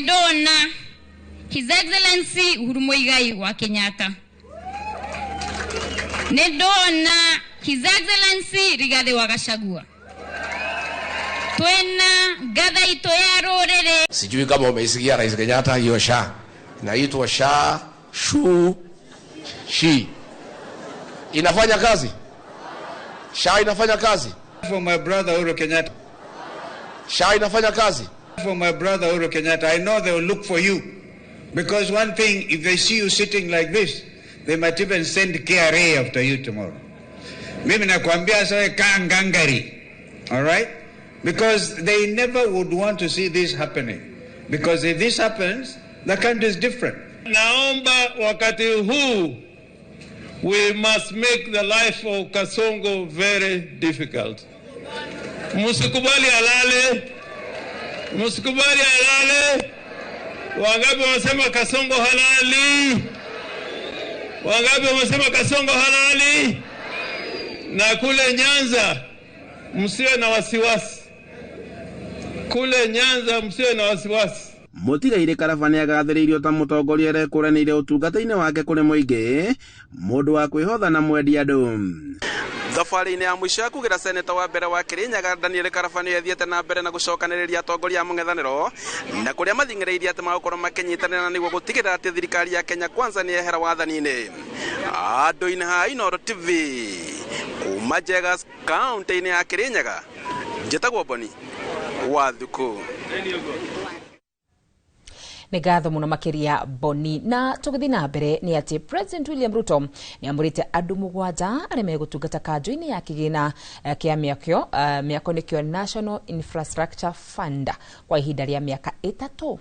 Ndona His Excellency Uhuru Muigai wa Kenyatta. Nĩ ndona His Excellency Rigathi wa Gachagua. Twina ngatha itũ ya rũrĩrĩ. Sijui kama umeisikia Rais Kenyatta hiyo SHA. Inaitwa SHA shu shi. Inafanya kazi? SHA inafanya kazi? For my brother Uhuru Kenyatta. SHA inafanya kazi? For my brother Uhuru Kenyatta, I know they will look for you. Because one thing, if they see you sitting like this, they might even send KRA after you tomorrow. Mimi nakwambia sawe kaa ngangari. All right? Because they never would want to see this happening. Because if this happens, the country is different. Naomba wakati huu, we must make the life of Kasongo very difficult. Msikubali alale. Msikubali alale. Wangapi wanasema Kasongo halali? Wangapi wanasema Kasongo halali? Na kule Nyanza msiwe na wasiwasi. Kule Nyanza msiwe na wasiwasi. Mũtigairĩ Karaba nĩagathĩrĩirio ta mũtongoria ũrekũranĩire ũtungata-inĩ wake kũrĩ mũingĩ, mũndũ wa kwĩhotha na mwendi andũ. Thabarĩ-inĩ ya mũico ya kugĩra seneta wa mbere wa Kirinyaga Daniel Karaba nĩathiĩte na mbere na gũcokanĩrĩria atongoria a mũng'ethanĩro na kũrĩa mathing'ĩrĩirie atĩ magũkorwo makĩnyitanĩra na nĩguo gũtigĩrĩra atĩ thirikari ya Kenya Kwanza nĩyehera wathani-inĩ. Andũ-inĩ ha Inooro TV kuma Njegas kaũntĩ-inĩ ya Kirinyaga, njĩtagwo Boni wa Thuku. Nĩ ngatho mũno makĩria Boni. Na tũgĩthiĩ na mbere nĩ atĩ President William Ruto nĩ amũrĩte andũ mũgwanja arĩa megũtungata kanjũ-inĩ ya kĩgĩna kĩa mĩako, mĩako nĩkĩo National Infrastructure Fund kwa ihinda rĩa mĩaka 3.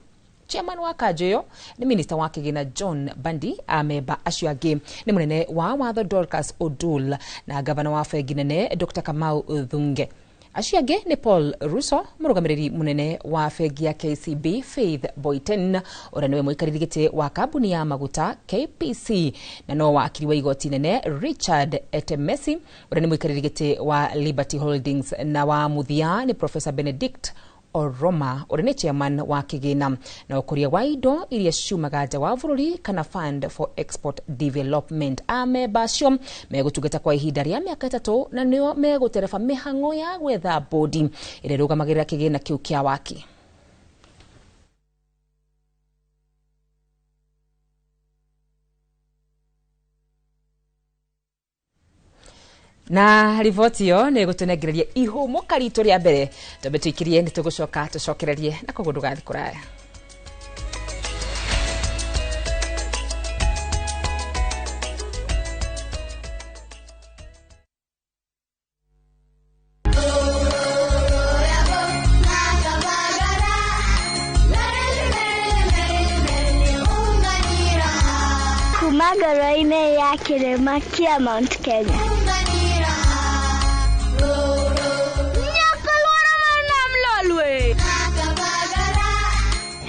Chairman wa kanjũ ĩyo nĩ Minister wa kĩgĩna John Bandi, amemba acio angĩ nĩ mũnene wa watho Dorcas Odul na gavana wa bengi nene Dr. Kamau Thunge. Acio angĩ nĩ Paul Russo, mũrũgamĩrĩri mũnene wa bengi ya KCB Faith Boyton, ũrĩa nĩwe mũikarĩri gĩtĩ wa kambuni ya maguta KPC, na no wakiri wa igoti nene Richard Etemesi, ũrĩa nĩ mũikarĩri gĩtĩ wa Liberty Holdings, na wa mũthia nĩ Professor Benedict Oroma, ũrĩa nĩ chairman wa kĩgĩna na ũkũria wa indo iria ciumaga nja wa bũrũri kana Fund for Export Development. Amemba acio megũtungata kwa ihinda rĩa mĩaka 3 na nĩo megũtereba mĩhang'o ya gwetha bodi ĩrĩa ĩrũgamagĩrĩra kĩgĩna kĩu kĩa waki. Na riboti ĩyo nĩ ĩgũtũnengereria ihũmũka ritũ rĩa mbere twambe tũikirie nĩ tũgũcoka tũcokererie na koguo ndũgathiĩ kũraya. Kuma ngoro-inĩ ya kĩrĩma kĩa Mount Kenya.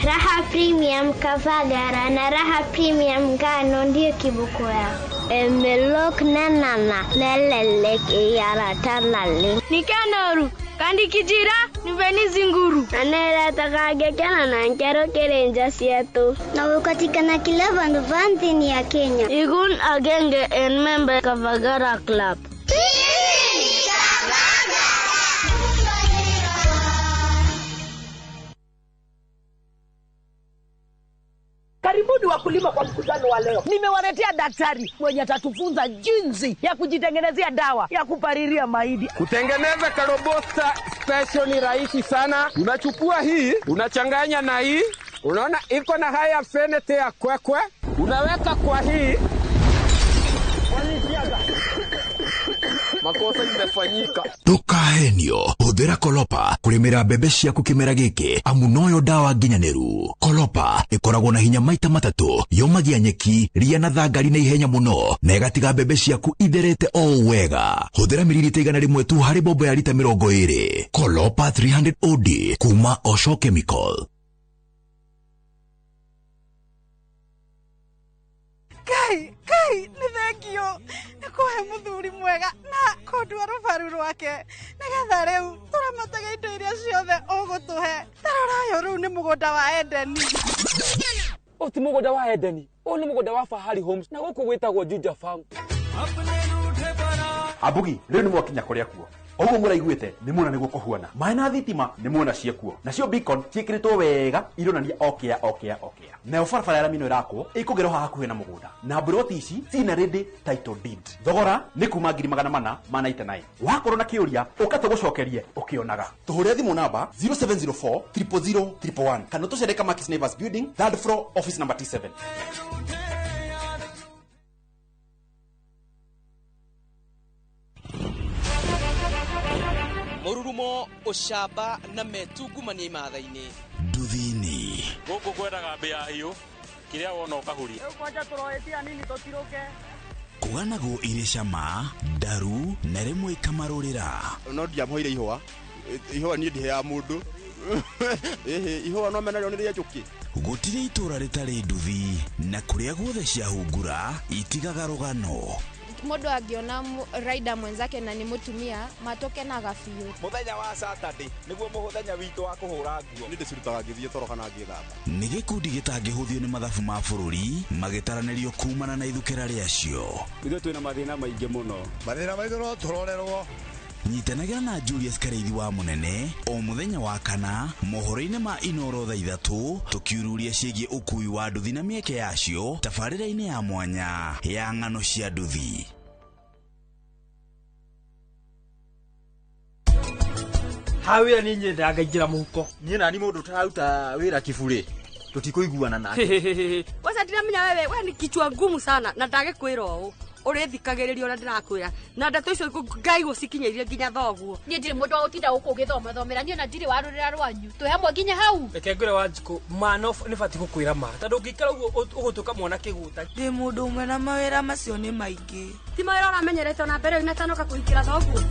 Raha Premium Kavagara na Raha Premium Ngano ndiyo kiboko yao. Emelok na nana nelelek iyaratanale. Nikanoru kandi kijira niveni zinguru. Anera takagekana na nkero kerenja sietu. Na ukatikana kila vandu vanthini ya Kenya. Igun agenge en member Kavagara Club. Karibuni wakulima kwa mkutano wa leo. Nimewaletea daktari mwenye atatufunza jinsi ya kujitengenezea dawa ya kupalilia mahindi. Kutengeneza karobosta special ni rahisi sana. Unachukua hii, unachanganya na hii. Unaona iko na high affinity ya kwekwe. Unaweka kwa hii. Makosa imefanyika. Ndukahenio, huthira Kolopa kurimira mbembe ciaku kimera giki amu noyo dawa nginyaniru. Kolopa ikoragwo na hinya maita matatu, yomagia nyeki, ria na thangari na ihenya muno na igatiga mbembe ciaku itherete o wega. Huthira mililita 100 tu hari bombo ya lita 20. Kolopa 300 OD kuma Osho Chemical. Kai kai, nĩ thengio nĩ kũhe mũthuri mwega na kũndua rũbaru rwake nĩgetha rĩu tũramatage indo iria ciothe ũgũtũhe. Tarora ũyũ rĩu nĩ mũgũnda wa Edeni. Ũyũ ti mũgũnda wa Edeni, ũyũ nĩ mũgũnda wa Fahari Homes na gũkũ gwĩtagwo Juja Farm. Ambugi rĩu nĩ mwakinya kũrĩa kuo ũguo mũraiguĩte nĩ muona nĩguo kũhuana maĩ na thitima nĩ muona ciĩkuo nacio beacon ciĩkĩrĩtwo wega ironania okĩa okĩa okĩa nayo barabara ya rami ĩno ĩrakwo ĩkũgerwo haha hakuhĩ na mũgũnda na mburoti ici ciina ready title deed thogora nĩ kuma 499,000. Wakorwo na kĩũria ũka tũgũcokerie ũkĩonaga. Tũhũrĩre thimũ namba 0704 000 111 kana tũcere Kamakis Neighbors Building, third floor, office number T7. Mũrurumo, ũcamba na metungumania imatha-inĩ. Nduthini. Gũkũ kwendaga mbĩa hiũ kĩrĩa wona ũkahuria. Rĩu kwanja tũroetia nini tũtirũke. Kũganagwo irĩ cama, ndaru na rĩmwe ikamarũrĩra. No ndiamũheire ihũa, ihũa niĩ ndiheaga mũndũ. Ĩhĩ, ihũa no menarĩo nĩ rĩa njũkĩ. Gũtirĩ itũũra rĩtarĩ nduthi na kũrĩa guothe ciahungura itigaga rũgano. Mũndũ angĩona rider mwenzake na nĩ mũtumia matũkenaga biũ. Mũthenya wa Saturday nĩguo mũthenya witũ wa kũhũra nguo. Niĩ ndĩcirutaga ngĩthiĩ toro kana ngĩthamba. Nĩ gĩkundi gĩtangĩhũthio nĩ mathabu ma bũrũri magĩtaranĩrio kumana na ithukĩra rĩacio. Ithuĩ twĩna mathĩna maingĩ mũno. Mathĩna maitũ no tũrorerwo. Nyitanagĩra na Julius Karĩithi wa Mũnene o mũthenya wa kana mohoro-inĩ ma Inoro thaa 3 tũkiururia ciĩgiĩ ũkui wa nduthi na mĩeke yacio tabarĩra-inĩ ya mwanya ya ng'ano cia nduthi. Ha wĩra niĩ nyendaga ngaingĩra mũhuko. Niĩ nani mũndũ ũtararuta wĩra kiburi tũtikũiguana nake. Kwanza ndiramenya wewe, we ni kichwa ngumu sana na ndagĩkwĩra ũũ ũrĩthikagĩrĩria ũrĩa ndĩrakwĩra na ndeto icio Ngai gũcikinyĩirie nginya thoguo. Niĩ ndirĩ mũndũ wa gũtinda gũkũ ũgĩthomathomera, niĩ ona ndirĩ warũrĩra rwanyu, twĩ hamwe nginya hau. Reke ngwĩre Wanjikũ, ma no nĩ batiĩ gũkwĩra ma tondũ ũngĩikara ũguo ũgũtuĩka mwana kĩgũta. Ndĩ mũndũ ũmwe na mawĩra macio nĩ maingĩ. Ti mawĩra ũramenyerete ona mbere ĩyo kũhikĩra thoguo.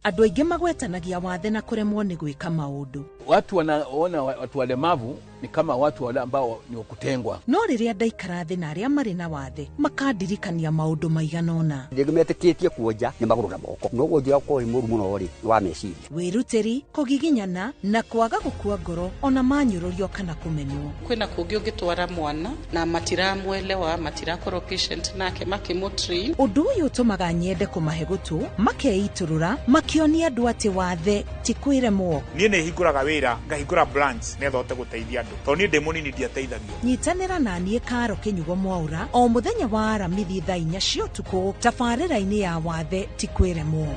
Andũ aingĩ magwetanagia wathe na kũremwo nĩ gwĩka maũndũ. Watu wanaona watu walemavu ni kama watu wale ambao ni wakutengwa. No rĩrĩa ndaikara thĩ na arĩa marĩ na wathe makandirikania maũndũ maigana ũna. Rĩngĩ metĩkĩtie kuonja nĩ magũrũ na moko, no wonjia ũkorwo wĩ mũru mũno rĩ wa meciria. Wĩrutĩri, kũgiginyana na kwaga gũkua ngoro ona manyũrũrio kana kũmenwo. Kwĩna kũngĩ ũngĩtwara mwana na matiramwelewa, matirakorwo patient nake makĩmũtrain. Ũndũ ũyũ ũtũmaga nyende kũmahe gũtũ, makeitũrũra, makĩonia andũ atĩ wathe ti kwĩremwo. Niĩ nĩ hingũraga wĩra, ngahingũra branch nĩgetha hote gũteithia andũ tondũ niĩ ndĩ mũnini ndiateithagio. Nyitanĩra na niĩ Karo Kĩnyugo Mwaũra o mũthenya wa Aramithi thaa 4 cia ũtukũ tabarĩra-inĩ ya wathe ti kwĩremwo.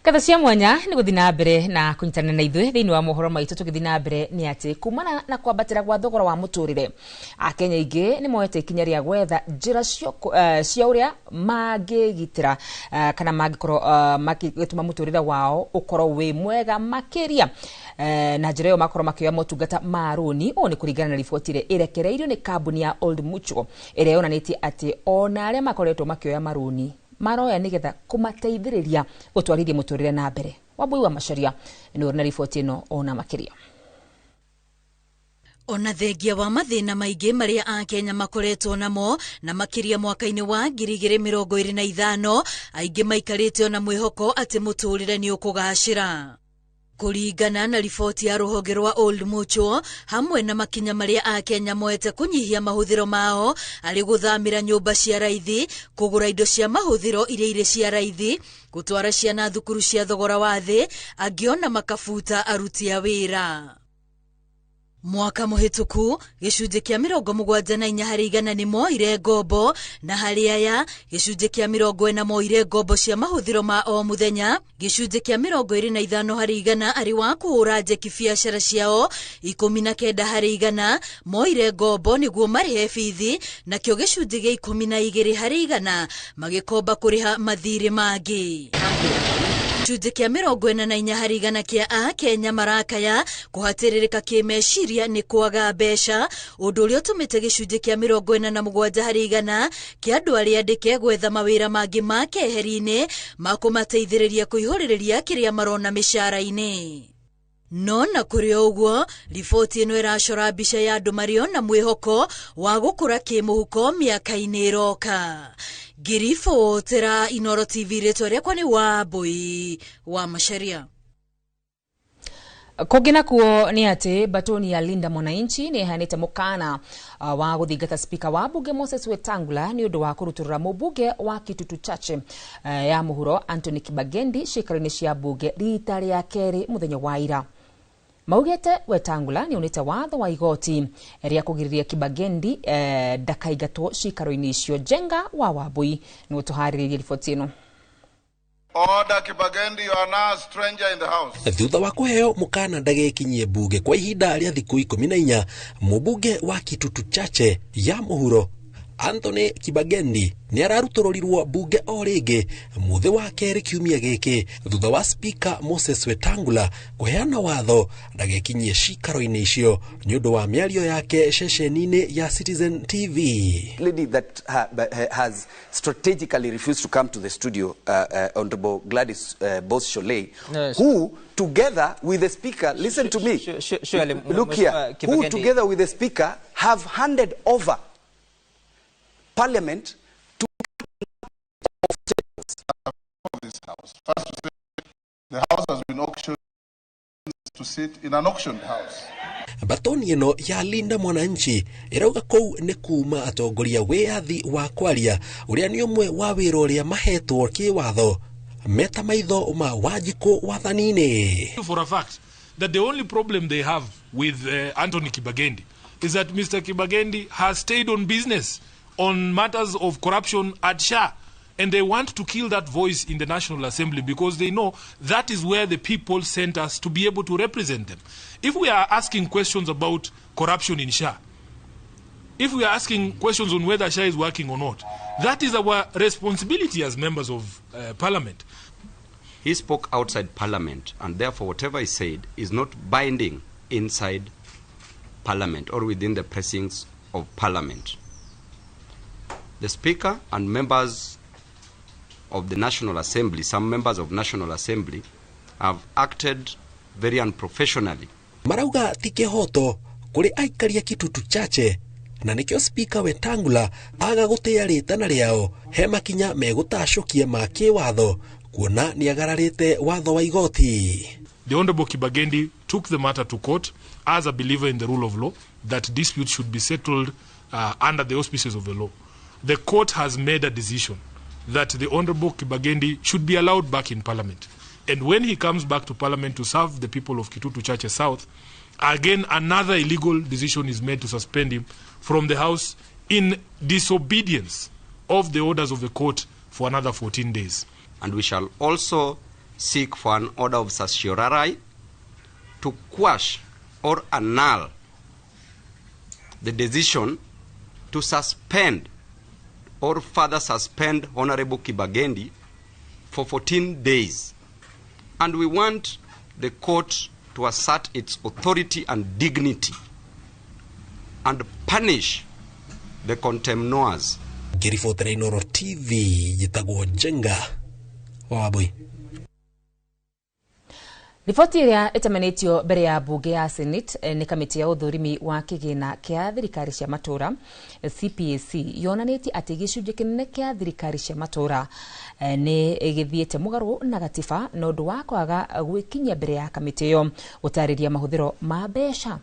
Ngatho cia mwanya nĩ gũthiĩ na mbere na kũnyitanĩra na ithuĩ thĩinĩ wa mohoro maitũ. Tũgĩthiĩ na mbere nĩ atĩ kumana na kwambatĩra gwa thogora wa mũtũrĩre, Akenya aingĩ nĩ moete ikinya rĩa gwetha njĩra cia ũrĩa mangĩgitĩra kana mangĩkorwo magĩtũma mũtũrĩre wao ũkorwo wĩ mwega makĩria, na njĩra ĩyo makorwo makĩoya motungata ma rũni. Ũũ nĩ kũringana na riboti ĩrĩa ĩrekereirio nĩ kambuni ya Old Mutual ĩrĩa yonanĩtie atĩ ona arĩa makoretwo makĩoya marũni maroya nigetha kumateithĩrĩria gũtwarithia mũtũrĩre na mbere. Wambui wa Macharia nĩ ũrĩ na riboti ĩno ona makĩria. Ona thengia wa mathĩna maingĩ marĩa Akenya makoretwo namo na makĩria mwaka-inĩ wa 2025, aingĩ maikarĩte ona mwĩhoko atĩ mũtũrĩre nĩ ũkũgacĩra. Kũringana na riboti ya rũhonge rwa Old Mutual hamwe na makinya marĩa Akenya moete kũnyihia mahũthĩro mao arĩ gũthamĩra nyũmba cia raithi, kũgũra indo cia mahũthĩro iria irĩ cia raithi, gũtwara ciana thukuru cia thogora wa thĩ, angĩ ona makabuta aruti a wĩra. Mwaka mũhĩtũku gĩcunjĩ kĩa 74 harĩ igana nĩ moire ngombo, na harĩ aya gĩcunjĩ kĩa 40 moire ngombo cia mahũthĩro ma o mũthenya, gĩcunjĩ kĩa 25 harĩ igana arĩ wa kũhũra njeki biacara ciao, 19 harĩ igana moire ngombo nĩguo marĩhe bithi, nakĩo gĩcunjĩ gĩa 12 harĩ igana magĩkomba kũrĩha mathirĩ mangĩ. Gĩcunjĩ kĩa 44 harĩ igana kĩa Akenya marakaya kũhatĩrĩrĩka kĩmeciria nĩ kwaga mbeca, ũndũ ũrĩa ũtũmĩte gĩcunjĩ kĩa 47 harĩ igana kĩa andũ arĩa andĩke gwetha mawĩra mangĩ ma keheri-inĩ ma kũmateithĩrĩria kũihũrĩrĩria kĩrĩa marona mĩcara-inĩ. No na kũrĩ o ũguo, riboti ĩno ĩracora mbica ya andũ marĩ na mwĩhoko wa gũkũra kĩmũhuko mĩaka-inĩ ĩroka. Ngiribotera Inoro TV, rĩtwa rĩakwa nĩ Wambui wa Macharia. Kũngĩ nakuo nĩ atĩ batoni ya Linda Mwananchi nĩ ĩheanĩte mũkana wa gũthingata spika wa bunge Moses Wetangula nĩ ũndũ wa kũrutũrũra mũmbunge wa Kitutu Chache ya mũhuro Anthony Kibagendi ciikaro-inĩ cia bunge rita rĩa kerĩ mũthenya wa ira. Maugĩte Wetangula nĩ onete watho wa igoti rĩa kũgirĩrĩria Kibagendi ndakaingatwo ciikaro-inĩ icio. Njenga wa Wambui nĩ ũtũharĩrĩirie riboti ĩno. Order, Kibagendi, you are now a stranger in the house. Thutha wa kũheo mũkana ndagekinyie bunge kwa ihinda rĩa thikũ 14, mũmbunge wa Kitutu Chache ya mũhuro Anthony Kibagendi nĩ ararutũrũrirwo bunge o rĩngĩ mũthĩ wa kerĩ kiumia gĩkĩ thutha wa Speaker Moses Wetangula kũheana watho ndagekinyie ciikaro-inĩ icio nĩ ũndũ wa mĩario yake ceceni-inĩ ya Citizen TV. Lady that has strategically refused to come to the studio, Honorable Gladys Boss Shollei, yes, who together with the speaker, listen to me, surely, look here, who together with the speaker have handed over Parliament to this house. First to say, the house has been auctioned to sit in an auction house. Batoni ĩno ya Linda Mwananchi ĩrauga kũu nĩ kuma atongoria wĩyathi wa kwaria ũrĩa nĩ ũmwe wa wĩra ũrĩa mahetwo kĩwatho meta maitho ma Wanjikũ wathani-inĩ. For a fact that the only problem they have with Anthony Kibagendi is that Mr. Kibagendi has stayed on business on matters of corruption at SHA. And they want to kill that voice in the National Assembly because they know that is where the people sent us to be able to represent them. If we are asking questions about corruption in SHA, if we are asking questions on whether SHA is working or not, that is our responsibility as members of Parliament. He spoke outside Parliament, and therefore whatever he said is not binding inside Parliament or within the precincts of Parliament. The Speaker and members of the National Assembly, some members of National Assembly, have acted very unprofessionally. Marauga ti kĩhoto kũrĩ aikaria Kitutu Chache na nĩkĩo Speaker Wetangula aga gũtĩa rĩtana rĩao he makinya megũtacũkia ma kĩwatho kuona nĩagararĩte watho wa igoti. The Honorable Kibagendi took the matter to court as a believer in the rule of law, that disputes should be settled under the auspices of the law. The court has made a decision that the Honorable Kibagendi should be allowed back in Parliament. And when he comes back to Parliament to serve the people of Kitutu Chache South, again another illegal decision is made to suspend him from the House in disobedience of the orders of the court for another 14 days. And we shall also seek for an order of certiorari to quash or annul the decision to suspend or further suspend Honorable Kibagendi for 14 days. And we want the court to assert its authority and dignity and punish the contemners. Ngĩribotera Inoro TV, njĩtagwo Njenga wa Wambui. Riboti ĩrĩa ĩtamanĩtio mbere ya bunge ya Senate nĩ kamĩtĩ ya ũthũrimi wa kĩgĩna kĩa thirikari cia matũra CPAC yonanĩtie atĩ gĩcunjĩ kĩnene kĩa thirikari cia matũra nĩ gĩthiĩte mũgarũ na gatiba na ũndũ wa kwaga gwĩkinyia mbere ya kamĩtĩ ĩyo gũtarĩria mahũthĩro ma mbeca.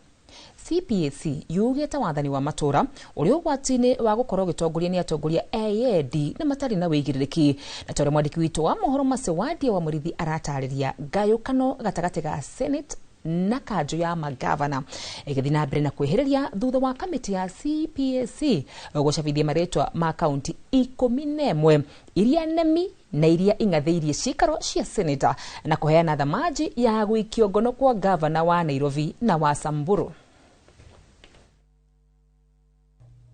CPAC yugĩte wathani wa matũra ũrĩa ũgwati-inĩ wa gũkorwo ũgĩtongoria nĩ atongoria eyendi na matarĩ na wĩigĩrĩrĩki. Na tondũ mwandĩki witũ wa mohoro Macewadia wa Mũrithi aratarĩria ngayũkano gatagatĩ ga Senate na kanjũ ya magavana ĩgĩthiĩ na mbere na kwĩhĩrĩria thutha wa kamĩtĩ ya CPAC gũcabithia marĩtwa ma kaunti 11 iria nemi na iria ing'athĩirie cikaro cia seneta na kũheana thamaji ya gũikio ngono kwa gavana wa Nairobi na wa Samburu.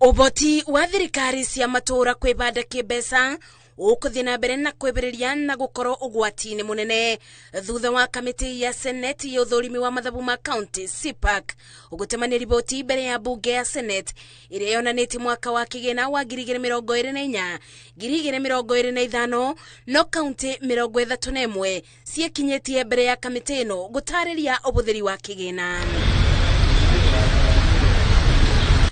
Ũhoti wa thirikari cia matũra kwĩbanda kĩmbeca Ũkũthiĩ na mbere na kwĩbĩrĩria na gũkorwo ũgwati-inĩ mũnene thutha wa kamĩtĩ ya Senate ya ũthũrimi wa mathabu ma county CPAC ũgũtemania riboti mbere ya bunge ya Senate ĩrĩa yonanĩtie mwaka wa kĩgĩna wa 2024 2025 no kaunti 31 ciĩkinyĩtie mbere ya kamĩtĩ ĩno gũtarĩria ũbũthĩri wa kĩgĩna.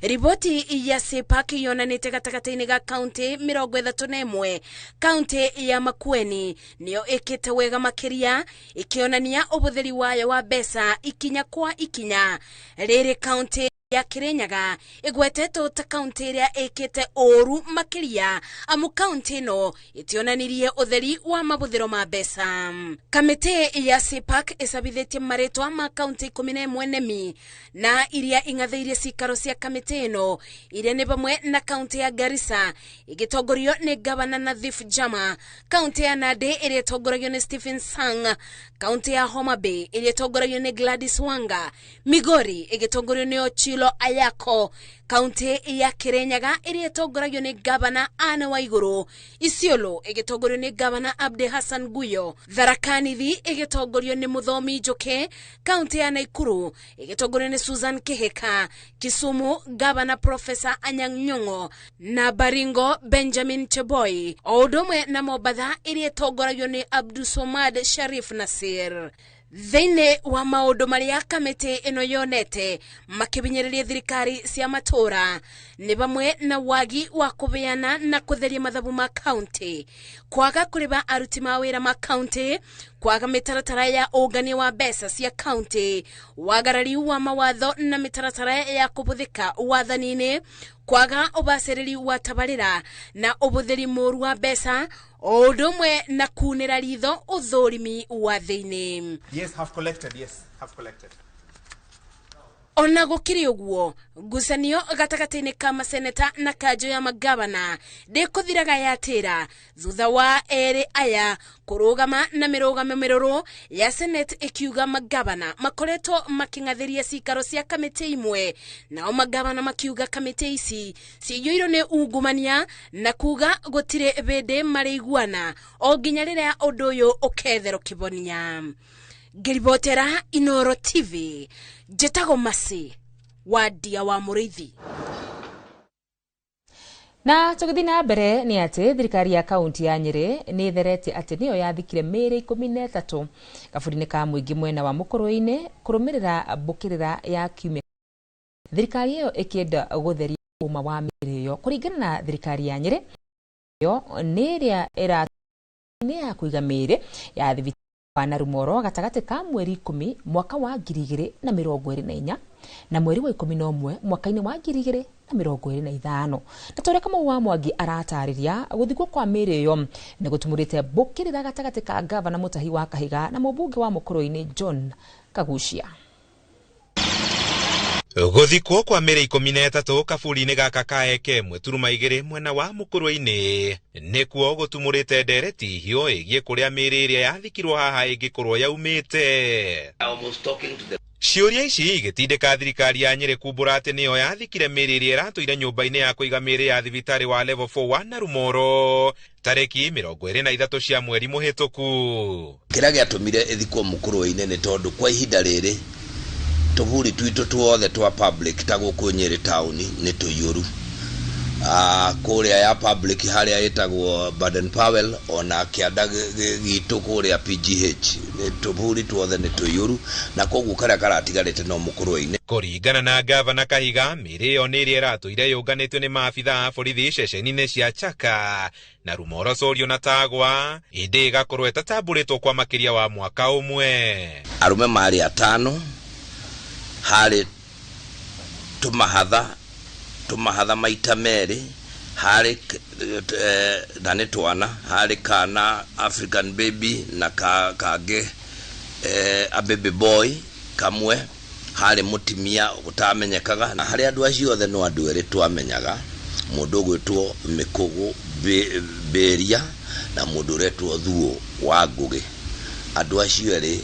Riboti ya CPAC yonanĩte gatagatĩ-inĩ ga kaunti 31, kaunti ya Makueni nĩyo ĩkĩte wega makĩria, ĩkĩonania ũbũthĩri wayo wa mbeca ikinya kwa ikinya. Rĩrĩ kaunti ya Kirinyaga ĩgwetetwo ta kaunti ĩrĩa ĩkĩte ũru makĩria, amu kaunti ĩno ĩtionanirie ũtheri wa mabũthĩro ma mbeca. Kamĩtĩ ya CPAC ĩcabithĩtie marĩtwa ma kaunti 11 nemi na iria ing'athĩirie cikaro cia kamĩtĩ ĩno, iria nĩ pamwe na kaunti ya Garissa ĩgĩtongorio nĩ gavana Nadhif Jama, kaunti ya Nandi ĩrĩa ĩtongoragio nĩ Stephen Sang, kaunti ya Homa Bay ĩrĩa ĩtongoragio nĩ Gladys Wanga, Migori ĩgĩtongorio nĩ Ochilo Ayako, kaunti ya Kirinyaga ĩrĩa ĩtongoragio nĩ gavana Anne Waiguru, Isiolo ĩgĩtongorio nĩ gavana Abdi Hassan Guyo, Tharaka Nithi ĩgĩtongorio nĩ Mũthomi Njuki, kaunti ya Nakuru ĩgĩtongorio nĩ Susan Kihika, Kisumu gavana Professor Anyang' Nyong'o na Baringo Benjamin Cheboi, o ũndũ ũmwe na Mombatha ĩrĩa ĩtongoragio nĩ Abdulswamad Sharif Nasir. Thĩinĩ wa maũndũ marĩa kamĩtĩ ĩno yonete makĩbinyĩrĩria thirikari cia matũra nĩ pamwe na wagi wa kũbeana na kũtheria mathabu ma kaunti, kwaga kũrĩba aruti ma wĩra ma kaunti, kwaga mĩtaratara ya ũngania wa mbeca cia kaunti, wagarari wa mawatho na mĩtaratara ya kũbũthĩka wathani-inĩ, kwaga ũbacĩrĩri wa tabarĩra na ũbũthĩri mũru wa mbeca, o ũndũ ũmwe na kunĩra ritho ũthũrimi wa thĩinĩ. Yes, have collected. Yes, have collected. Ona gũkĩrĩ ũguo, ngucanio gatagatĩ-inĩ ka maseneta na kanjũ ya magavana ndĩkũthiraga yatĩra thutha wa erĩ aya kũrũgama na mĩrũgamo mĩrũrũ ya Senate ĩkiuga magavana makoretwo makĩng'athĩria cikaro cia kamĩtĩ imwe, nao magavana makiuga kamĩtĩ ici ciyũirwo nĩ ungumania na kuga gũtirĩ bĩndĩ marĩiguana o nginya rĩrĩa ũndũ ũyũ ũketherwo kĩbonia. Ngĩribotera Inoro TV, njĩtagwo Masi wa Ndia wa Mũrĩithi. Na tũgĩthiĩ na mbere nĩ atĩ thirikari ya kaunti ya Nyĩrĩ nĩ ĩtheretie atĩ nĩyo yathikire mĩĩrĩ 13 kaburi-inĩ ka mũingĩ mwena wa Mũkũrwe-inĩ kũrũmĩrĩra mbũkĩrĩra ya kiumia, thirikari ĩyo ĩkĩenda gũtheria ũma wa mĩĩrĩ ĩyo. Kũringana na thirikari ya Nyĩrĩ, ĩyo nĩ ĩrĩa ĩra nĩ ya kũiga mĩĩrĩ ya thibitarĩ wa Narumoro gatagatĩ ka mweri 10 mwaka wa 2024 na mweri wa 11 mwaka-inĩ wa 2025. Na ta ũrĩa Kamau wa Mwangi aratarĩria, gũthikwo kwa mĩĩrĩ ĩyo nĩ gũtumũrĩte mbũkĩrĩra gatagatĩ ka gavana Mutahi wa Kahiga na mũmbunge wa Mũkũrwe-inĩ John Kagucia. Gũthikwo kwa mĩĩrĩ 13 kaburi-inĩ gaka ka Ekemwe turuma 2 mwena wa Mũkũrwe-inĩ nĩkuo gũtumũrĩte ndereti hiũ ĩgiĩ kũrĩa mĩĩrĩ ĩrĩa yathikirwo haha ĩngĩkorwo yaumĩte. Ciũria ici igĩtindĩka thirikari ya Nyĩrĩ kumbũra atĩ nĩyo yathikire mĩĩrĩ ĩrĩa ĩratũire nyũmba-inĩ ya kũiga mĩĩrĩ ya thibitarĩ wa level 4 wa Narumoro tarĩki 23 cia mweri mũhĩtũku. Kĩrĩa gĩatũmire ĩthikwo Mũkũrwe-inĩ nĩ tondũ kwa ihinda rĩrĩ tũburi twitũ tuothe twa public ta gũkũ Nyĩrĩ taũni nĩ tũiyũru. Kũrĩa ya public harĩa ĩtagwo Baden Powell ona kĩanda gitũ kũrĩa PGH tũburi tuothe nĩ tũiyũru, na koguo karĩa karatigarĩte no Mũkũrwe-inĩ. Kũringana na gavana Kahiga, mĩĩrĩ ĩyo nĩ ĩrĩa ĩratũire yũnganĩtio nĩ maabitha a borithi ceceni-inĩ cia Chaka na Rumoro, Sorio na Tagwa, ĩndĩ ĩgakorwo ĩtatambũrĩtwo kwa makĩria wa mwaka ũmwe. Arũme marĩ atano, harĩ tũmahatha maita merĩ, harĩ na nĩ twana, harĩ kana African baby na kangĩ a baby boy kamwe, harĩ mũtimia ũtamenyekaga, na harĩ andũ acio othe no andũ erĩ twamenyaga, mũndũ ũgwĩtwo Mĩkũgũ Mbĩria na mũndũ ũretwo Thuo wa Ngũgĩ. Andũ acio erĩ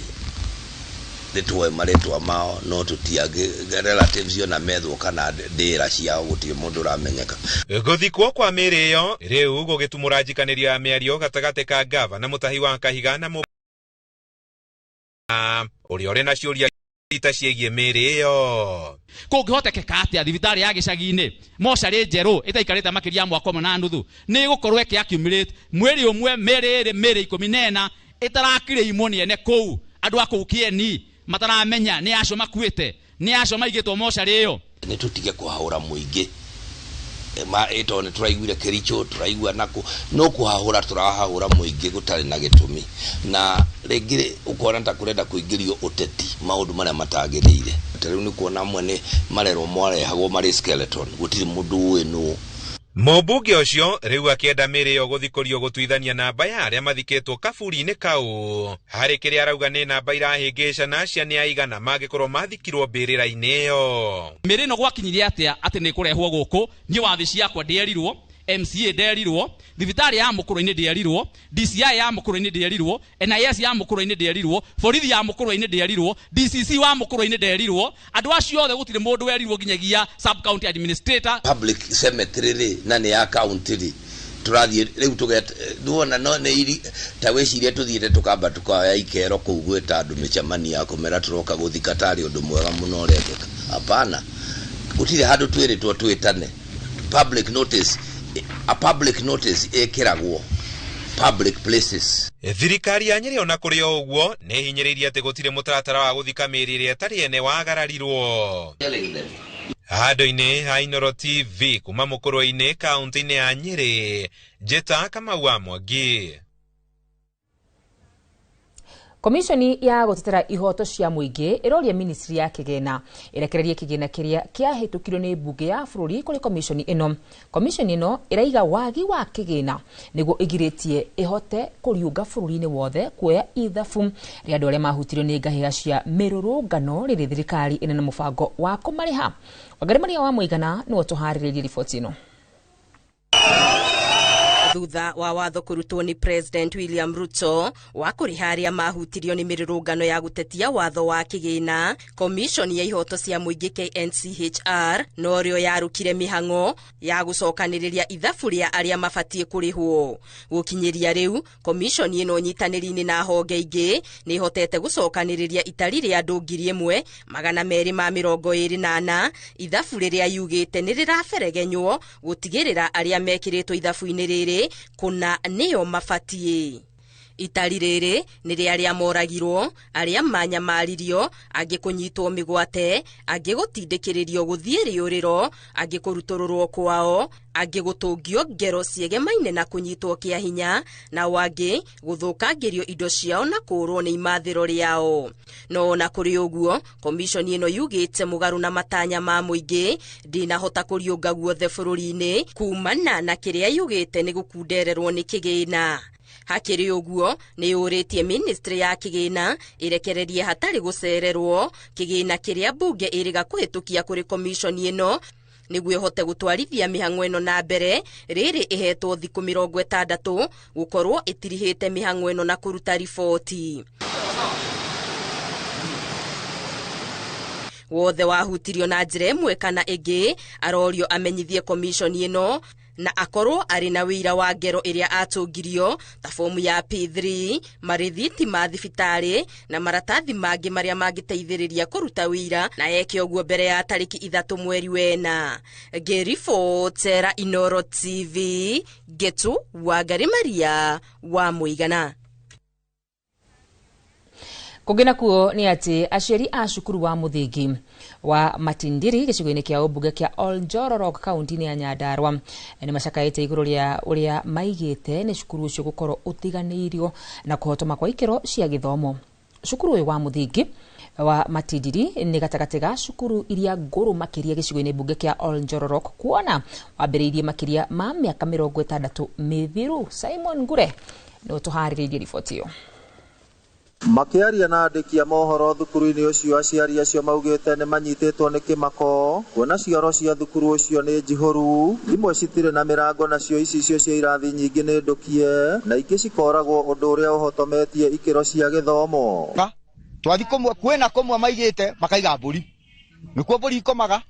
Nĩtũĩ marĩtwa mao no tũtiangĩ relatives ona methwo kana ndĩra ciao gũtirĩ mũndũ ũramenyeka. Gũthikwo kwa mĩĩrĩ ĩyo rĩu gũgĩtumũra njikanĩrio ya mĩario gatagatĩ ka gavana Mutahi wa Kahiga na ũrĩa ũrĩ na ciũria ita ciĩgiĩ mĩĩrĩ ĩyo. Kũngĩhotekeka atĩa thibitarĩ ya gĩcagi-inĩ mocarĩ njerũ ĩtaikarĩte makĩria ya mwaka ũmwe na nuthu nĩ ĩgũkorwo ĩkĩ accumulate mwĩrĩ ũmwe mĩĩrĩ ĩrĩ mĩĩrĩ 14 ĩtarakirĩimwo nĩ ene kũu andũ a kũu kĩeni mataramenya nĩ acio makuĩte nĩ acio maigĩtwo mocarĩ ĩyo. Nĩ tũtige kũhahũra mũingĩ ĩto nĩ tũraiguire Kericho tũraigua nakũ no kũhahũra tũrahahũra mũingĩ gũtarĩ na gĩtũmi na rĩngĩ ũkona ta kũrenda kũingĩrio ũteti maũndũ marĩa matagĩrĩire. Ta rĩu nĩ kuona amwe nĩ marerwo marehagwo marĩ skeleton gũtirĩ mũndũ ũĩ nũ. Mũmbunge ũcio rĩu akĩenda mĩĩrĩ ĩyo gũthikũrio gũtuithania namba ya arĩa mathikĩtwo kaburi-inĩ kau harĩ kĩrĩa arauga nĩ namba irahĩngĩcana cia nĩ aigana mangĩkorwo mathikirwo mbĩrĩra-inĩ ĩyo. Mĩĩrĩ ĩno gwakinyirie atĩa atĩ nĩ kũrehwo gũkũ? Niĩ wathi ciakwa ndierirwo, MCA nderirwo, thibitarĩ ya Mũkũrwe-inĩ ndierirwo, DCI ya Mũkũrwe-inĩ ndierirwo, NIS ya Mũkũrwe-inĩ ndierirwo, borithi ya Mũkũrwe-inĩ ndierirwo, DCC wa Mũkũrwe-inĩ nderirwo, andũ acio othe gũtirĩ mũndũ werirwo nginyagia sub county administrator. Public cemetery rĩ na nĩ ya county rĩ tũrathiĩ rĩu tũget nĩwona no nĩ iri ta wĩcirie tũthiĩte tũkamba tũkoya ikero kũu gwĩta andũ mĩcemanio ya kũmera tũroka gũthika tarĩ ũndũ mwega mũno ũrekĩka. Hapana, gũtirĩ handũ twĩrĩtwo twĩtane. Public notice, a public notice ĩkĩragwo public places. Thirikari ya Nyĩrĩ ona kũrĩ o ũguo nĩ ĩhinyĩrĩirie atĩ gũtirĩ mũtaratara wa gũthika mĩĩrĩ ĩrĩa ĩtarĩ ene wagararirwo. Handũ-inĩ ha Inooro TV kuma Mũkũrwe-inĩ kaũntĩ-inĩ ya Nyĩrĩ, Njĩta Kamau wa Mwangi. Komishoni ya gũtetera ihoto cia mũingĩ ĩroria ministry ya kĩgĩna ĩrekererie kĩgĩna kĩrĩa kĩahĩtũkirio nĩ mbunge ya bũrũri kũrĩ komishoni ĩno. Komishoni ĩno ĩraiga wagi wa kĩgĩna nĩguo ĩgirĩtie ĩhote kũriũnga bũrũri-inĩ wothe kuoya ithabu rĩa andũ arĩa mahutirio nĩ ngahĩha cia mĩrũrũngano rĩrĩ thirikari ĩna na mũbango wa kũmarĩha. Wangari Maria wa Mũigana nĩwe ũtũharĩrĩirie riboti ĩno. Thutha wa watho kũrutwo nĩ President William Ruto wa kũrĩha arĩa mahutirio nĩ mĩrũrũngano ya gũtetia watho wa kĩgĩna, Commission ya ihoto cia mũingĩ KNCHR norĩo yarũkire mĩhang'o ya gũcokanĩrĩria ithabu rĩa arĩa mabatiĩ kũrĩhwo. Gũkinyĩria rĩu, Commission ĩno nyitanĩri-inĩ na honge ingĩ nĩ ĩhotete gũcokanĩrĩria itari rĩa andũ 1224 ithabu rĩrĩa yugĩte nĩ rĩraberegenywo gũtigĩrĩra arĩa mekĩrĩtwo ithabu-inĩ rĩrĩ kuna nĩo mabatiĩ. Itari rĩrĩ nĩ rĩa arĩa moragirwo, arĩa manyamaririo, angĩ kũnyitwo mĩgwate, angĩ gũtindĩkĩrĩrio gũthiĩ rĩũrĩro, angĩ kũrutũrũrwo kwao, angĩ gũtũngio ngero ciegemaine na kũnyitwo kĩa hinya, na angĩ gũthũkangĩrio indo ciao na kũũrwo nĩ imathĩro rĩao. No ona kũrĩ ũguo, komishoni ĩno yugĩte mũgarũ na matanya ma mũingĩ ndĩnahota kũriũnga guothe bũrũri-inĩ kumana na kĩrĩa yugĩte nĩ gũkundererwo nĩ kĩgĩna. Hakĩrĩ ũguo nĩ yũrĩtie ministry ya kĩgĩna ĩrekererie hatarĩ gũcererwo kĩgĩna kĩrĩa mbunge ĩrĩga kũhĩtũkia kũrĩ komishoni ĩno nĩguo ĩhote gũtwarithia mĩhang'o ĩno na mbere rĩrĩ ĩhetwo thikũ 60 gũkorwo ĩtirihĩte mĩhang'o ĩno na kũruta riboti. Wothe wahutirio na njĩra ĩmwe kana ĩngĩ arorio amenyithie komishoni ĩno na akorwo arĩ na wĩira wa ngero ĩrĩa atũngirio ta fomu ya P3, marĩthiti ma thibitarĩ na maratathi mangĩ marĩa mangĩteithĩrĩria kũruta wĩira na eke ũguo mbere ya tarĩki 3 mweri wena. Ngĩribotera Inooro TV, Ngetu Wangari Maria wa Mũigana. Kũngĩ nakuo nĩ atĩ aciari a cukuru wa mũthingi wa Matindiri gĩcigo-inĩ kĩa ũmbunge kĩa Oljororok kaunti-inĩ ya Nyandarua nĩ macakaĩte igũrũ rĩa ũrĩa maigĩte nĩ cukuru ũcio gũkorwo ũtiganĩirio na kũhotoma kwa ikĩro cia gĩthomo. Cukuru ũyũ wa mũthingi wa Matindiri nĩ gatagatĩ ga cukuru iria ngũrũ makĩria gĩcigo-inĩ mbunge kĩa Oljororok kuona wambĩrĩirie makĩria ma mĩaka 60 mĩthiru. Simon Ngure nĩ ũtũharĩrĩirie riboti ĩyo. Makiaria na andĩki a mohoro thukuru-inĩ ũcio, aciari acio maugĩte nĩ manyitĩtwo nĩ kĩmako kuona cioro cia thukuru ũcio nĩ njihũru, imwe citirĩ na mĩrango nacio icicio cia irathi nyingĩ nĩ ndũkie na ingĩ cikoragwo ũndũ ũrĩa ũhotometie ikĩro cia gĩthomo. Twathi kũmwe kwĩna kũmwe maigĩte makaiga mbũri, nĩkuo mbũri ikomaga,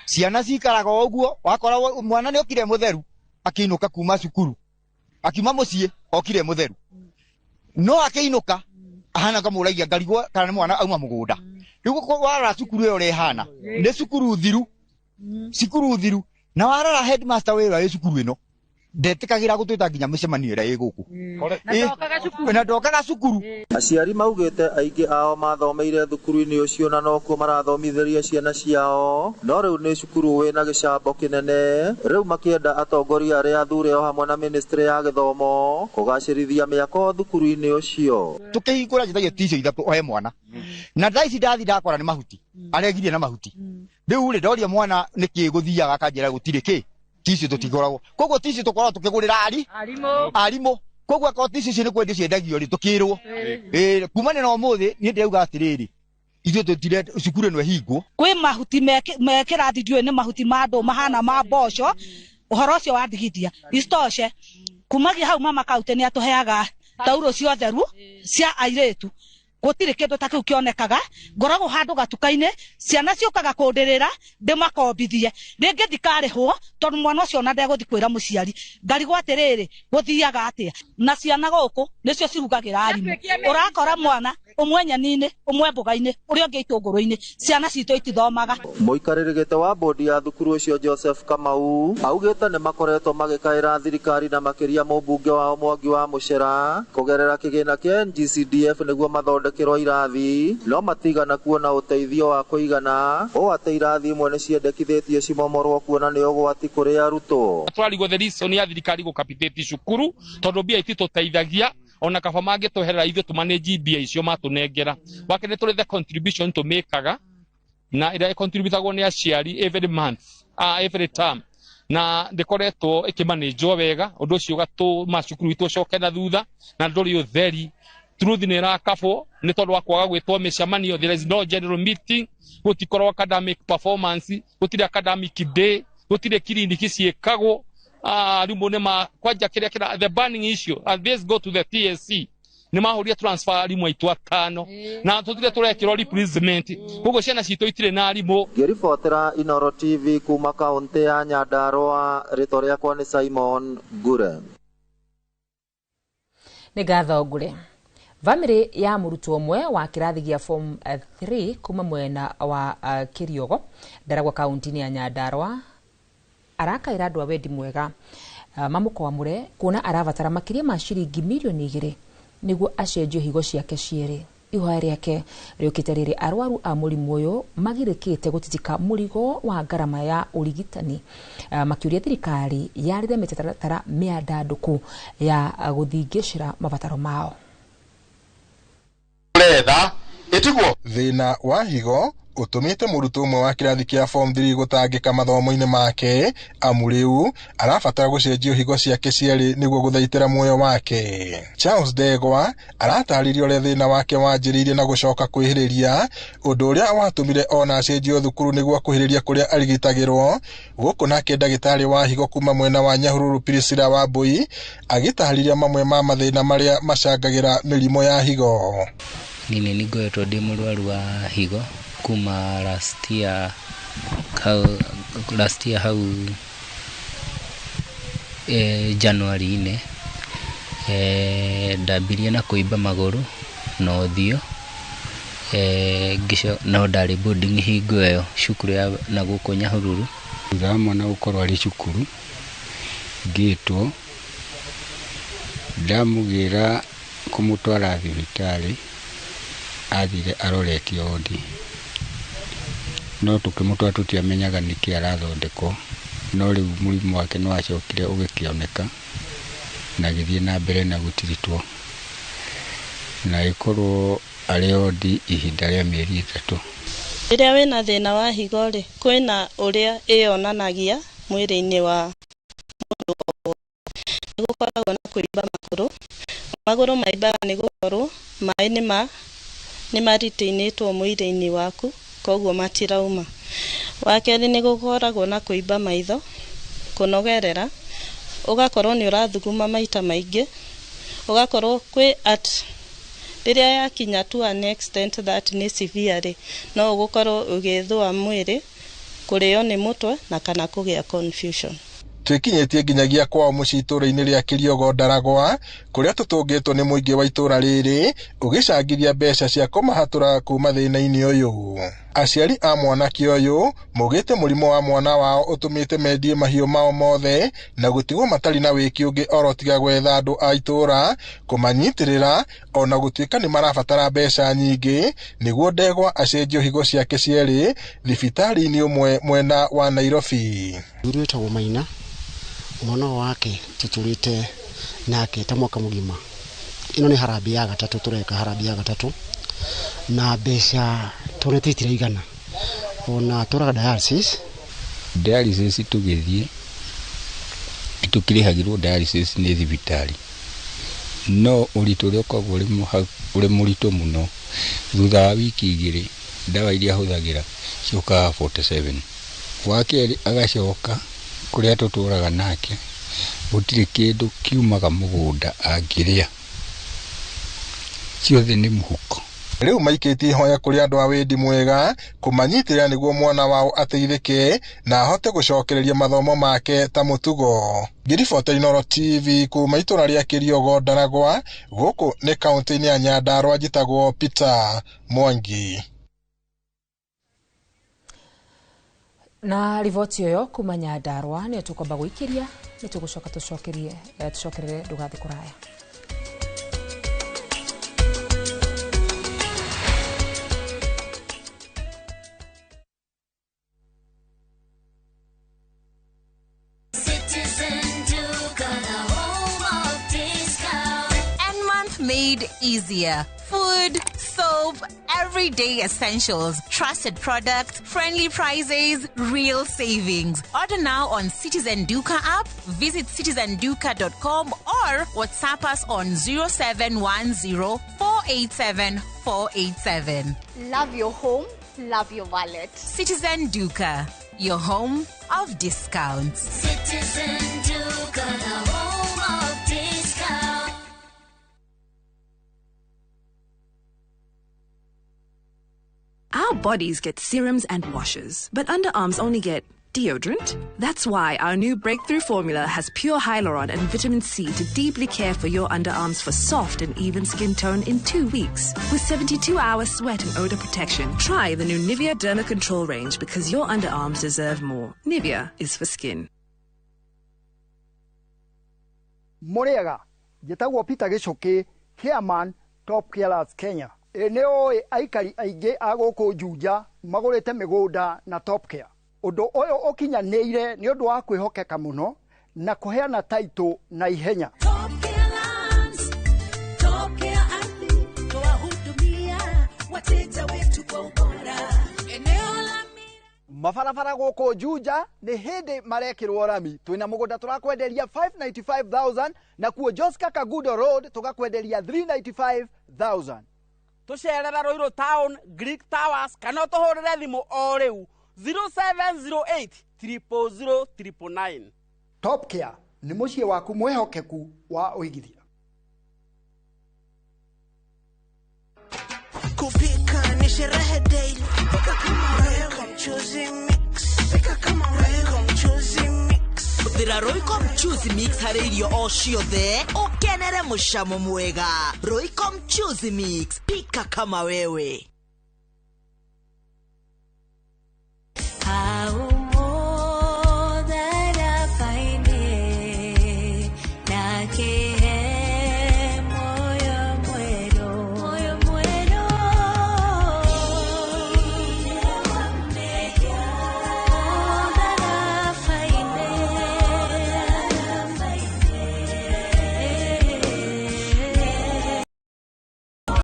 ciana cikaraga o ũguo. Wakora mwana nĩ okire mũtheru akĩinũka kuma cukuru, akiuma mũciĩ okire mũtheru, no akĩinũka ahana kamũragia ngarigwo kana nĩ mwana auma mũgũnda. Rĩu warora cukuru ĩyo ũrĩa ĩhana nĩ cukuru thiru, cukuru thiru, na warora headmaster wĩra wĩ cukuru ĩno ndetĩkagĩra gũtwĩta nginya mĩcemanio ĩrĩa ĩ gũkũ na ndokaga cukuru. Aciari maugĩte aingĩ ao mathomeire thukuru-inĩ ũcio na nokuo marathomithĩria ciana ciao, no rĩu nĩ cukuru wĩna gĩcambo kĩnene. Rĩu makĩenda atongoria arĩa athure o hamwe na ministry ya gĩthomo kũgacĩrithia mĩako thukuru-inĩ ũcio. Tũkĩhingũra njĩtagio ticio ithatũ ohe mwana, na thaa ici ndathi ndakora nĩ mahuti aregirie na mahuti. Rĩu rĩ ndoria mwana nĩkĩ gũthiaga akanjĩra gũtirĩ kĩ ticio tũtigũragwo, koguo ticio tũkoragwo tũkĩgũrĩra arimũ, koguo akorwo ticio icio nĩ kwendio ciendagio rĩ tũkĩrwo kumania na ũmũthĩ. Niĩ ndĩrauga atĩrĩrĩ, ithuĩ tũtire cukuru ĩno ĩhingwo. Kwĩ mahuti me kĩrathi ndiũĩ nĩ mahuti ma andũ mahana ma mboco, ũhoro ũcio wandigithia. Isitoshe kumagia hau mama kaunti nĩ atũheaga taurũ cia ũtheru cia airĩtu, gũtirĩ kĩndũ ta kĩu kĩonekaga. Ngoragwo handũ gatuka-inĩ, ciana ciũkaga kũndĩrĩra ndĩmakombithie, rĩngĩ ndikarĩhwo tondũ mwana ũcio ona ndegũthiĩ kwĩra mũciari. Ngarigwo atĩrĩrĩ, gũthiaga atĩa? Na ciana gũkũ nĩcio cirugagĩra arimũ. Ũrakora mwana ũmwe nyeni-inĩ, ũmwe mboga-inĩ, ũrĩa ũngĩ itũngũrũ-inĩ. Ciana citũ itithomaga. Mũikarĩri gĩtĩ wa bodi ya thukuru ũcio Joseph Kamau augĩte nĩ makoretwo magĩkaĩra thirikari na makĩria mũmbunge wao Mwangi wa Mũcera kũgerera kĩgĩna kĩa NGCDF nĩguo mathondekerwo irathi, no matigana kuona ũteithio wa kũigana ũũ atĩ irathi imwe nĩ ciendekithĩtie cimomorwo kuona nĩ ũgwati kũrĩ arutwo. Twarigwo the reason ya thirikari gũcapitate cukuru tondũ mbia ititũteithagia, ona kaba mangĩtweherera ithuĩ tũmanĩnji mbia icio matũnengera. Wake nĩ tũrĩ the contribution tũmĩkaga na ĩrĩa ĩcontributagwo nĩ aciari every month, every term, na ndĩkoretwo ĩkĩmanĩnjwo wega. Ũndũ ũcio ũgatũma cukuru itũ ũcoke na thutha na ndũrĩ ũtheri. Truth nĩ ĩrakabwo nĩ tondũ wa kwaga gwĩtwo mĩcemanio. There is no general meeting, gũtikorwo academic performance, gũtirĩ academic day, gũtirĩ kiriniki ciĩkagwo. Arimũ nĩ ma kwanja kĩrĩa kĩra the banning issue, and this go to the TSC nĩ mahũrire transfer arimũ aitũ atano na tũtirĩ tũrekĩrwo replacement, koguo ciana citũ itirĩ na arimũ. Ngĩribotera Inooro TV kuma kaũntĩ ya Nyandarũa, rĩtwa rĩakwa nĩ Simon Ngure. Nĩ ngatho Ngure. Bamĩrĩ ya mũrutwo ũmwe wa kĩrathi gĩa form 3 kuma mwena wa Kĩriogo Ndaragwa kaunti-inĩ ya Nyandarũa arakaĩra andũ a wendi mwega mamũkwamũre kuona arabatara makĩria ma ciringi mirioni 2 nĩguo acenjio higo ciake cierĩ. Ihoya rĩake rĩũkĩte rĩrĩ arwaru a mũrimũ ũyũ magirĩkĩte gũtitika mũrigo wa ngarama ya ũrigitani, makĩũria thirikari yarĩre mĩtaratara mĩandandũku ya gũthingĩcĩra mabataro mao. Thĩna wa higo ũtũmĩte mũrutwo ũmwe wa kĩrathi kĩa form 3 gũtangĩka mathomo-inĩ make, amu rĩu arabatara gũcenjio higo ciake cierĩ nĩguo gũthaitĩra muoyo wake. Charles Ndegwa aratarĩria ũrĩa thĩna wake wanjĩrĩirie na gũcoka kwĩhĩrĩria, ũndũ ũrĩa watũmire ona acenjio thukuru nĩguo akuhĩrĩria kũrĩa arigitagĩrwo. Gũkũ nake ndagĩtarĩ wa higo kuma mwena wa Nyahururu Priscilla Wambui agĩtarĩria mamwe ma mathĩna marĩa macangagĩra mĩrimũ ya higo. Niĩ nĩ ngoretwo ndĩ mũrwaru wa higo kuma last year hau January-inĩ. Ndambirie na kũimba magũrũ na ũthiũ, no ndarĩ boarding hingo ĩyo cukuru ya na gũkũ Nyahururu. Thutha wa mwana gũkorwo arĩ cukuru ngĩtwo ndamũgĩra kũmũtwara thibitarĩ, athire aroretio wondi, no tũkĩmũtwara tũtiamenyaga nĩkĩ arathondekwo, no rĩu mũrimũ wake nĩ wacokire ũgĩkĩoneka na agĩthiĩ na mbere na gũtiritwo na agĩkorwo arĩ wondi ihinda rĩa mĩeri 3. Rĩrĩa wĩna thĩna wa higo rĩ, kwĩna ũrĩa ĩyonanagia mwĩrĩ-inĩ wa mũndũ. Nĩ gũkoragwo na kũimba magũrũ, magũrũ maimbaga nĩ gũkorwo maĩ nĩ maritĩinĩtwo mwĩrĩ-inĩ waku, koguo matirauma. Wa kerĩ nĩ gũkoragwo na kũimba maitho, kũnogerera, ũgakorwo nĩ ũrathuguma maita maingĩ, ũgakorwo kwĩ at Rĩrĩa yakinya to an extent that nĩ severe rĩ, no ũgũkorwo ũgĩthũa mwĩrĩ, kũrĩo nĩ mũtwe na kana kũgĩa confusion. Twĩkinyĩtie nginyagia kwao mũciĩ itũũra-inĩ rĩa Kĩriogo Ndaragwa kũrĩa tũtũngĩtwo nĩ mũingĩ wa itũũra rĩrĩ ũgĩcangithia mbeca cia kũmahatũra kuma thĩna-inĩ ũyũ. Aciari a mwanake ũyũ maugĩte mũrimũ wa mwana wao ũtũmĩte mendie mahiũ mao mothe na gũtigwo matarĩ na wĩki ũngĩ oro tiga gwetha andũ a itũũra kũmanyitĩrĩra ona gũtuĩka nĩ marabatara mbeca nyingĩ nĩguo ndegwa acenjio higo ciake cierĩ thibitarĩ-inĩ ũmwe mwena wa Nairobi. Wĩtagwo Maina, mwana wake tutulite nake ta mwaka mugima. Ino ni harambee ya gatatu tureka harambee ya gatatu na mbeca tuonete itiraigana ona turaga dialysis. Dialysis tugithie tukirihagirwo dialysis ni thibitari no uritu uria ukoragwo uri muritu muno. Thutha wa wiki igiri ndawa iria huthagira ciukaga 47. Wa keri agacoka kuria tuturaga nake gutiri kindu kiumaga mugunda angiria ciothe ni muhuko. Riu maikitie ihoya kuri andu a wendi mwega kumanyitira niguo mwana wao ateithike na ahote gucokereria mathomo make ta mutugo. Ngiribota Inooro TV kuma itura ria Kiriogo Ndaragwa guku ni kaunti-ini ya Nyandarua njitagwo Peter Mwangi. Na riboti ĩyo kuma Nyandarua nĩyo tũkwamba gũikĩria nĩ tũgũcoka tũcokerere ndũgathiĩ kũraya. Made easier. Food, soap, everyday essentials, trusted products, friendly prices, real savings. Order now on Citizen Duka app, visit citizenduka.com or WhatsApp us on 0710 487 487. Love your home, love your wallet. Citizen Duka, your home of discounts. Citizen Duka, the home of discounts. Our bodies get serums and washes, but underarms only get deodorant. That's why our new breakthrough formula has pure hyaluron and vitamin C to deeply care for your underarms for soft and even skin tone in 2 weeks. With 72-hour sweat and odor protection, try the new Nivea Derma Control range because your underarms deserve more. Nivea is for skin. Muriega, njĩtagwo Peter Gĩcũkĩ, Chairman Top Carers Kenya. Nĩ ũĩ aikari aingĩ a gũkũ Juja magũrĩte mĩgũnda na Top Care. Ũndũ ũyũ ũkinyanĩire nĩ ũndũ wa kwĩhokeka mũno na kũheana taitũ na ihenya. Top Care Lands, Top Care Ardhi, twahudumia wateja wetu kwa ubora. Eneo la mabarabara gũkũ Juja nĩ hĩndĩ marekĩrwo rami. Twĩna mũgũnda tũrakwenderia 595,000 na kuo Joska Kagudo Road tũgakwenderia 395,000. Tucerera Ruiru Town, Greek Towers kana ũtũhũrĩre thimũ o rĩu 0708 000 999. Top Care nĩ mũciĩ waku mwĩhokeku wa ũigithia. Kupika ni sherehe daily. Pika kama wewe, mchuzi mix. Pika kama wewe, mchuzi mix. Hũthĩra Royco Mchuzi Mix harĩ irio o ciothe ũkenere mũcamo mwega. Royco Mchuzi Mix, pika kama wewe.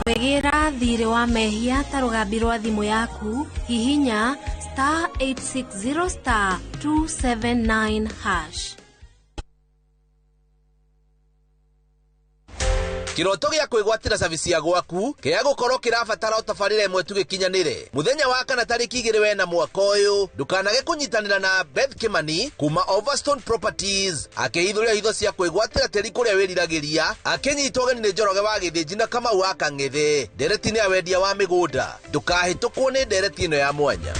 Wĩgĩra thirĩ wa mehia ta rũgambi rwa thimũ yaku hihinya star 860 star 279 hash. Kĩroto gĩa kwĩgwatĩra cabi cia gwaku kĩa gũkorwo kĩrabatara o tabarĩra ĩmwe tu gĩkinyanĩre. Mũthenya wa kana tarĩki 2 wena mwaka ũyũ, ndũkanage kũnyitanĩra na Beth Kimani kuma Overstone Properties akĩhithũria hitho cia kwĩgwatĩra tĩri kũrĩa wĩriragĩria, akĩnyitwo ũgeni nĩ Njoroge wa Gĩthĩnji na Kamau wa Kang'ethe. Ndereti nĩ ya wendia wa mĩgũnda. Ndũkahĩtũkwo nĩ ndereti ĩno ya mwanya.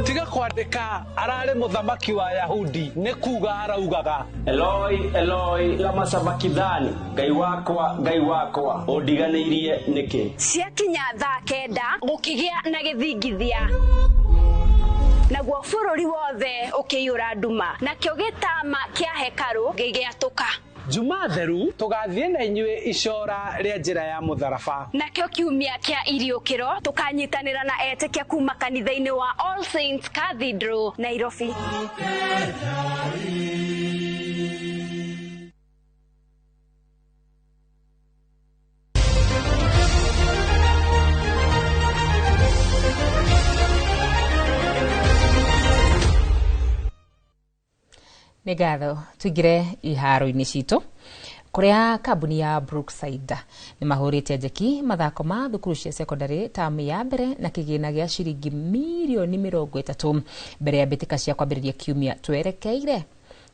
Tiga kwandĩka ararĩ mũthamaki wa Yahudi nĩ kuga araugaga Eloi Eloi lama sabakithani, Ngai wakwa Ngai wakwa ũndiganĩirie nĩkĩ? Ciakinya thaa 9 gũkĩgĩa na gĩthingithia, naguo bũrũri wothe ũkĩiyũra nduma, nakĩo gĩtama kĩa hekarũ gĩgĩatũka. Juma theru tũgathiĩ na inyuĩ icora rĩa njĩra ya mũtharaba, nakĩo kiumia kĩa iriũkĩro tũkanyitanĩra na etĩkia kuma kanitha-inĩ wa All Saints Cathedral, Nairobi. Nĩ ngatho. Tũingĩre iharo-inĩ citũ kũrĩa kambuni ya Brookside nĩ mahũrĩte njeki mathako ma thukuru cia secondary tamu ya mbere na kĩgĩna gĩa ciringi mirioni 30 mbere ya mbĩtĩka cia kwambĩrĩria kiumia twerekeire.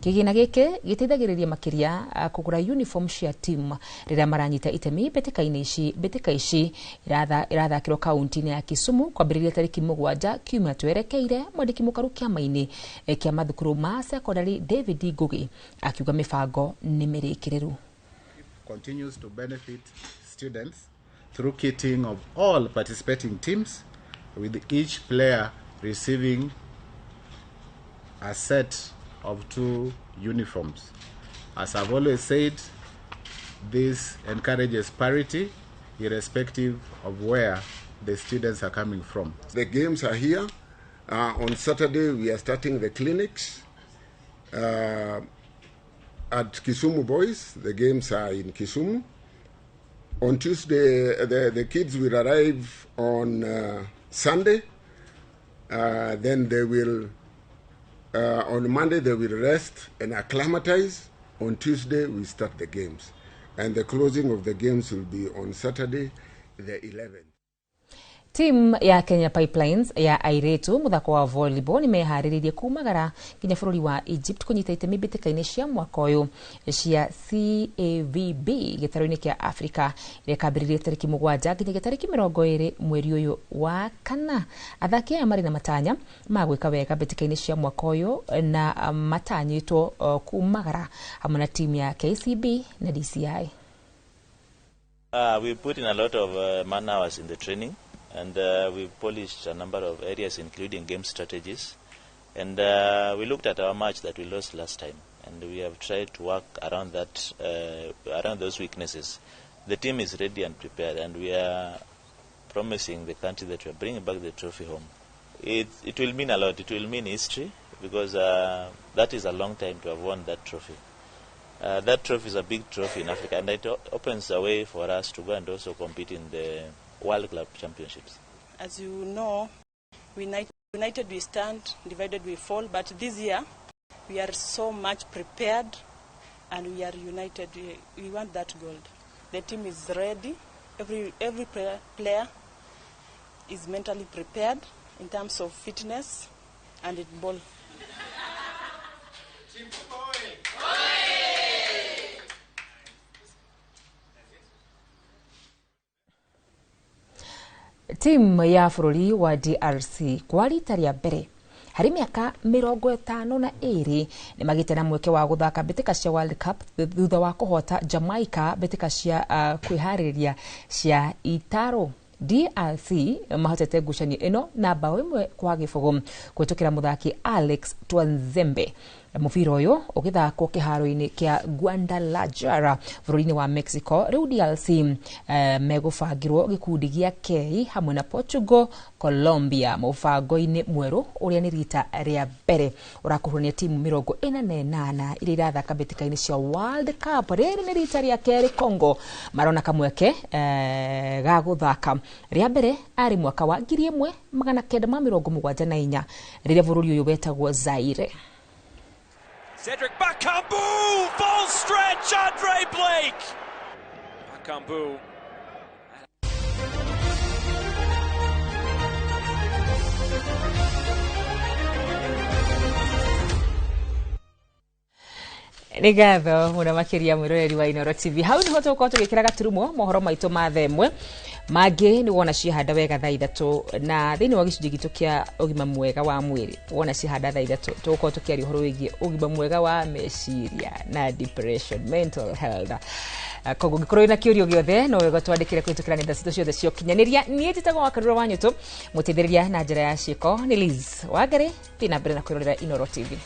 Kĩgĩna gĩkĩ gĩteithagĩrĩria makĩria kũgũra uniform cia team rĩrĩa maranyita itemi mbĩtĩka-inĩ ici. Mbĩtĩka ici irathakĩrwo kaunti-inĩ ya Kisumu kwambĩrĩria tarĩki 7 kiumia twerekeire. Mwandĩki mũkaru kĩama-inĩ kĩa mathukuru ma secondary David Ngugi akiuga mĩbango nĩ mĩrĩkĩrĩru. Continues to benefit students through kitting of all participating teams, with each player receiving a set of 2 uniforms. As I've always said, this encourages parity irrespective of where the students are coming from. The games are here. On Saturday, we are starting the clinics at Kisumu Boys. The games are in Kisumu. On Tuesday, the kids will arrive on Sunday. Then they will, on Monday, they will rest and acclimatize. On Tuesday, we start the games. And the closing of the games will be on Saturday, the 11th. Team ya Kenya Pipelines ya airetu muthako wa volleyball ni meharĩrĩirie kumagara nginya bũrũri wa Egypt kũnyita itemi mbĩtĩka-inĩ cia mwaka ũyũ cia CAVB gĩtarũ-inĩ kĩa Africa ĩrĩa ĩkambĩrĩria tarĩki 7 nginya tarĩki 20 mweri ũyũ wa kana. Athaki aya marĩ na matanya ma gwĩka wega mbĩtĩka-inĩ cia mwaka ũyũ na matanyĩtwo kumagara hamwe na timu ya KCB na DCI. We put in a lot of man hours in the training. And we polished a number of areas, including game strategies. And we looked at our match that we lost last time, and we have tried to work around that, around those weaknesses. The team is ready and prepared, and we are promising the country that we are bringing back the trophy home. It will mean a lot. It will mean history, because that is a long time to have won that trophy. That trophy is a big trophy in Africa, and it opens a way for us to go and also compete in the World Club Championships. As you know, united we stand, divided we fall, but this year we are so much prepared and we are united. We want that gold. The team is ready. Every player is mentally prepared in terms of fitness and in ball. Timu ya bũrũri wa DRC kwa rita rĩa mbere harĩ mĩaka 52 nĩ magĩte na mweke wa gũthaka mbĩtĩka cia World Cup thutha wa kũhota Jamaica mbĩtĩka cia kwĩharĩrĩria cia itaro. DRC mahotete ngucanio ĩno na bao 1-0 kũhĩtũkĩra mũthaki Alex Twanzembe. Mũbira ũyũ ũgĩthakwo kĩharo-inĩ kĩa Guadalajara bũrũri-inĩ wa Mexico. Rĩu DRC megũbangĩrwo gĩkundi gĩa K hamwe na Portugal, Colombia mũbango-inĩ mwerũ ũrĩa nĩ rita rĩa mbere ũrakuruhania timu 48 iria irathaka mbĩtĩka-inĩ cia World Cup. Rĩrĩ nĩ rita rĩa kerĩ Congo marona kamweke ga gũthaka. Rĩa mbere arĩ mwaka wa 1974 rĩrĩa bũrũri ũyũ wetagwo Zaire. Cedric Bakambu, full stretch, Andre Blake. Bakambu. Nĩ ngatho mũno makĩria mwĩroreri wa Inooro TV. Hau nĩho tũgũkorwo tũgĩkĩra gaturumo mohoro maitũ ma thaa ĩmwe. Mangĩ nĩ wona ciahanda wega thaa 3, na thĩinĩ wa gĩcunjĩ gitũ kĩa ũgima mwega wa mwĩrĩ wona ciahanda thaa 3 tũgũkorwo tũkĩaria ũhoro wĩgiĩ ũgima mwega wa meciria na depression, mental health. Koguo ũngĩkorwo wĩna kĩũria gĩothe no wega twandĩkĩre kũhĩtũkĩra nenda citũ ciothe cia ũkinyanĩria. Niĩ njĩtagwo Wakarura wa Nyũtũ, mũteithĩrĩria na njĩra ya ciĩko nĩ Liz Wangari. Thiĩ na mbere na kwĩrorera Inooro TV.